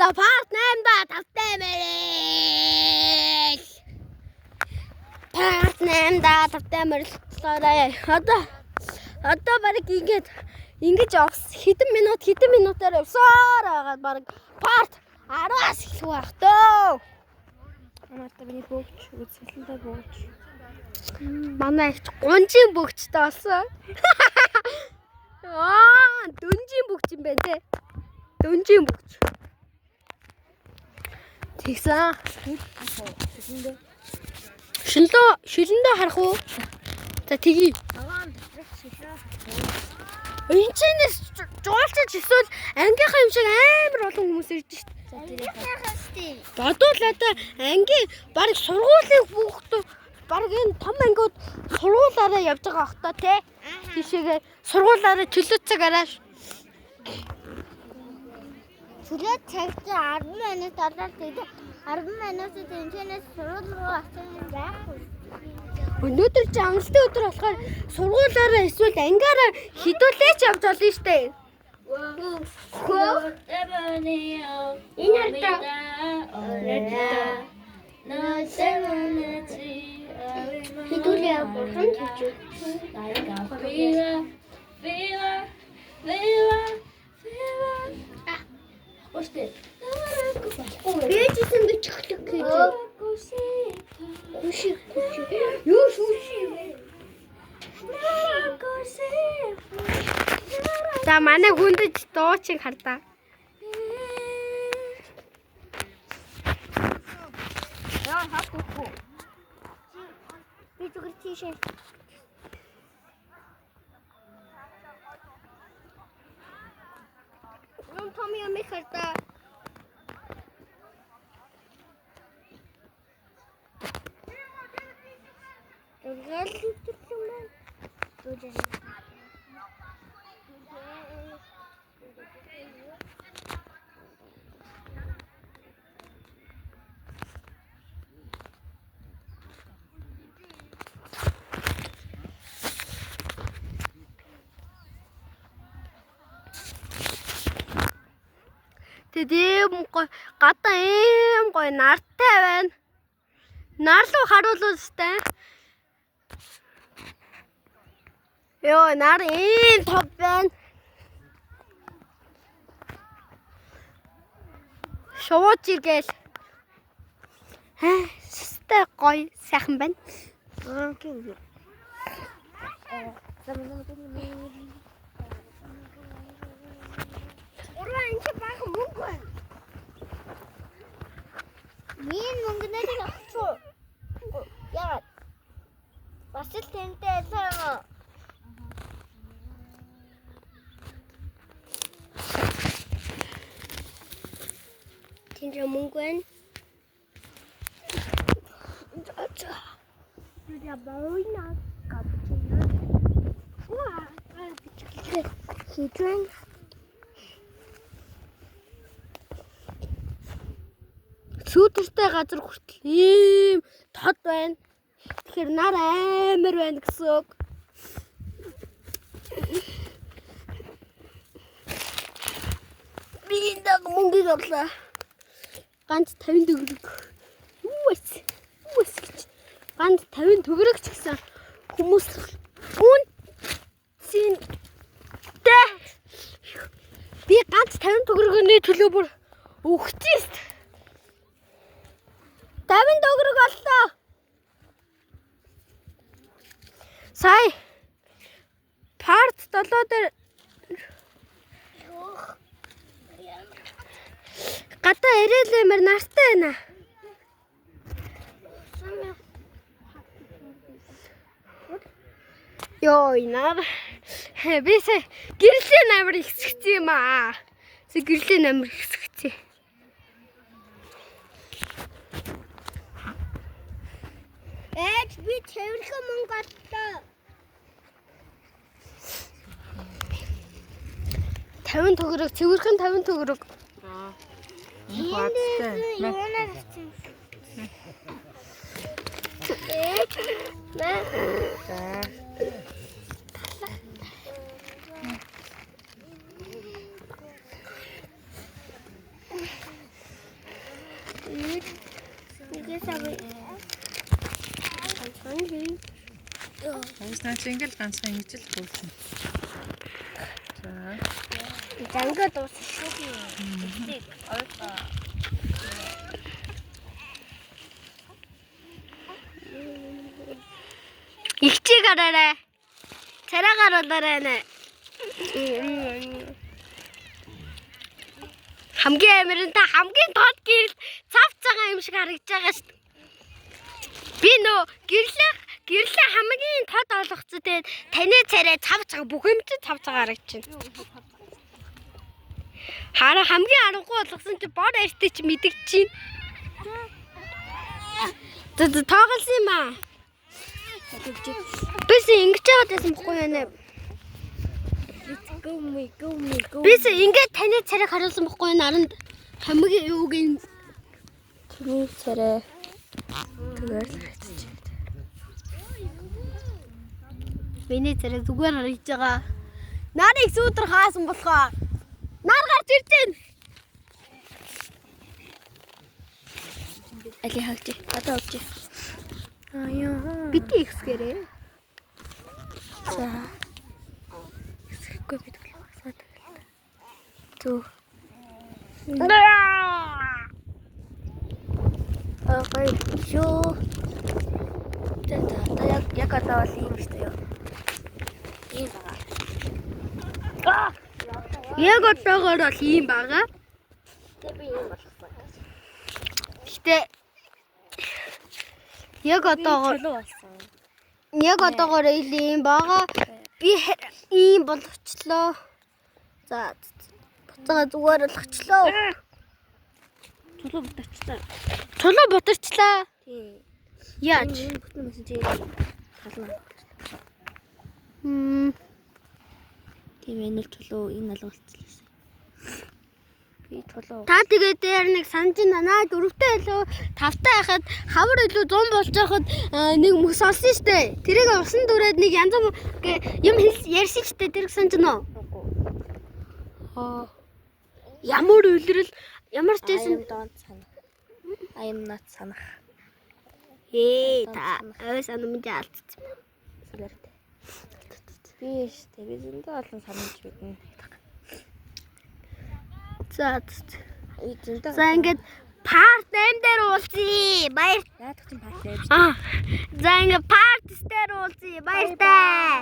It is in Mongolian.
За, part 8 да тавтай морил. Part 8 да тавтай морилцлоорой. Одоо баг ингэж ингэж явс хэдэн минут хэдэн минутаар явсаар байгаад баг part 10-аас эхлэх байх дөө. Амарта миний бөөгч, үзэсгэлэнтэй бөөгч. Манай ихч гунжийн бөгчтэй болсон. Аа, дөнжийн бөгч юм байна те. Дөнжийн бөгч. Тэгсэн. Шилдөө шилэндээ харах уу? За, тэгье. Агаан доторх шилээ. Энэ чинээс жуулчж эсвэл ангийнхаа юм шиг амар олон хүмүүс ирж шít. За, тэр Бодвол одоо ангийн баг сургуулийн хүүхдүүд баг энэ том ангиуд сургуулаараа явж байгаа бах та тий. Тийшээгээ сургуулаараа чөлөө цагаараа Чөлөө цагт 10 минут ороод тэгээд 10 минутад тэнцэнээс сургууль руу очих юм байхгүй. Өнөөдөр чи амралтын өдөр болохоор сургуулаараа эсвэл ангиараа хідүүлээч явж болно штэ. Энэ хардаа. Хэдүүлээ бурхан тийч. Би ч гэсэн би чөглөх гэж. Хүшиг хүшиг. Юу шүүши юм бэ? За, манай хүндэж дуучин хардаа. Яа хаахгүй. Би зүгээр тийшээ. Юм том юм их хардаа. Зүгээр л юм байна. Зүгээр. Тэгэд ийм гой гадаа ийм гой нартай байна. Нар руу харуулвал сте. Йоо, нар ийм топ байна. Шувууч иргээл. Аа, сте гой сайхан байна. Ураа энэ чи баахан мөнгө байна. Миний мөнгөнөөс авчих. Яагаад? Бас л тэнтэй адилхан юм уу? Тэнд мөнгө байна. Я бойна капучино. Уа, бичлэг хийж байна. Сүүдэртэй газар хүртэл ийм тод байна. Тэгэхээр нар амар байна гэсэн үг. Би энэ даг мөнгийг авлаа. Ганц 50 төгрөг. Юу вэ? Юу вэ гэж. Ганц 50 төгрөг ч гэсэн хүмүүс үн зин тэ би ганц 50 төгрөгний төлөө бүр өгчээ. 50 төгрөг оллоо. Сая part 7 дээр гадаа ирээлэмэр нартай байна. Йоо, нар. Би сая гэрлийн амар ихсгцэн юм аа. Сая гэрлийн амар ихсгцэн. Ээж би цэвэрхэн мөнгө оллоо. 50 төгрөг, цэвэрхэн 50 төгрөг. Энд юунаар авчихсан? Ээж мэ За. Тэсээ. Ганцхан гэрэл. Уус наа чи ингээл ганцхан ингэж л гүйцэн. За. За ингээд дуусах. Игчийг хараарай. Царай гаруулаарай нэ. Хамгийн амир нь та хамгийн тод гэрэл цав цагаан юм шиг харагдаж байгаа шүү дээ. Би нөө гэрлээ хамгийн тод олгоцсон тэгээд таны царай цав цагаан бүх юм чинь цав цагаан харагдаж байна. Хараа хамгийн аргагүй болгосон чи бор арьстай чи мэдэгч чинь. Зэ зэ тоглосон юм аа. Бис ингэж яваад байсан бохгүй юу нэ? Go me, go me, go. Бис ингээд таны царайг харуулсан бохгүй юу наранд хамгийн юуг нь Чиний царай зүгээр л харагдаж байна. миний царай зүгээр харагдаж байгаа. Нарыг сүүдэр хаасан болохоор нар гарч ирж байна. Али хаагч. Одоо өгч. Аа яа. Бити ихсгэрээ. За. Хэсэггүй бид бол тэгэл. Зүг. Аа гоё шүү. За за одоо яг одоо бол ийм шүү дээ. Ийм байгаа. Яг одоогоор бол ийм байгаа. Тэгээ би ийм болгосон. Гэтэ яг одоогоор Чөлөө болсон. яг одоогоор ил ийм байгаа. Би ийм болгочлоо. За буцаага зүгээр болгочлоо. Чөлөө бүтээчлээ. Чулуу бутарчлаа. Тийм. Яаж? Энэ бүтэн мэсэн чи тална. Мм. Тийм энэ л чөлөө энэ алга болчихлоо. Би чулуу. Та тэгээ дээр нэг санаж байна. Дөрөвтэй илүү тавтай байхад хавар илүү 100 болж байхад нэг мөс олсон штэ. Тэрийг усан дүрээд нэг янз юм ярьсан штэ. Тэрийг санаж байна уу? Үгүй. Аа. Ямар үлрэл ямар ч байсан I don't санах. I am not санах. Ээ та ой санамж алдсан. Сүлэртэй. Би штэ би зөндөө олон санамж мэднэ. За Би зөндөө. за ингээд part 8 дээр уулзъя. Баяр. Яадаг чинь part 8. Аа. За ингээд part 9 дээр уулзъя. Баяртай.